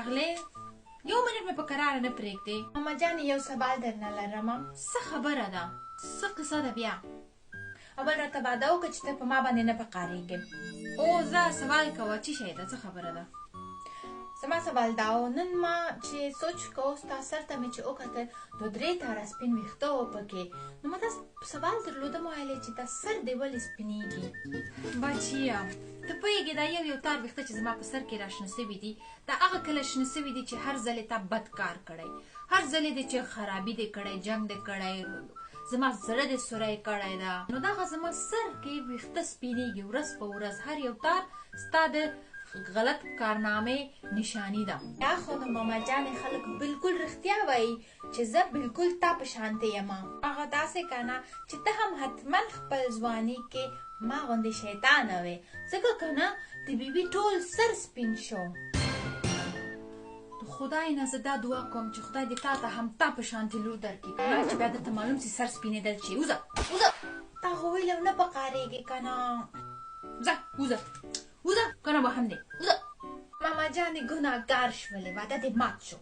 راغلې، یو منټ مې په کراره نه پرېږدې. ماما جانې یو سوال درنه لرم. څه خبره ده، څه قصه ده بیا؟ اول راته وعده وکړه چې ته په ما باندې نه پقارېږې. او زه سوال کوه، چی شی ده، څه خبره ده؟ زما سوال دا و، نن ما چې سوچ کوو ستا سر ته مې چې وکتل نو درې تاره سپین ویښته و پکې، نو ما دا سوال درلوده، ما ویلې چې دا سر دې ولې سپینېږي؟ بچیه ته پوهېږې دا یو یو تار ویښته چې زما په سر کې راشنه سوي دي، دا هغه کله شنه سوي دي چې هر ځلې تا بد کار کړی، هر ځلې دې چې خرابي دې کړی، جنګ دې کړی، زما زړه دې سوری کړی ده، نو دغه زما سر کې ویښته سپینېږي ورځ په ورځ، هر یو تار ستا د غلط کارنامې نشانی ده. دا خو نو ماما جانې خلک بالکل رښتیا وایي چې زه بالکل تا په شانتې یم. هغه داسې که نه چې ته هم حتما خپل ځواني کې ما غوندې شیطانه وې، ځکه که نه د بیبي ټول سر سپین شو. خدای نه زه دا دعا کوم چې خدای دې تا ته هم تا په شانتې لور درکړي، که نه چې بیا درته معلوم سي سر سپینېدل چې وځه وځه. تا خو ویلې نه پقارېږې که نه. ځه وځه وځه که نه وهم دې وځه. ماما جانې ګناهګار شولې، وعده دې مات شو.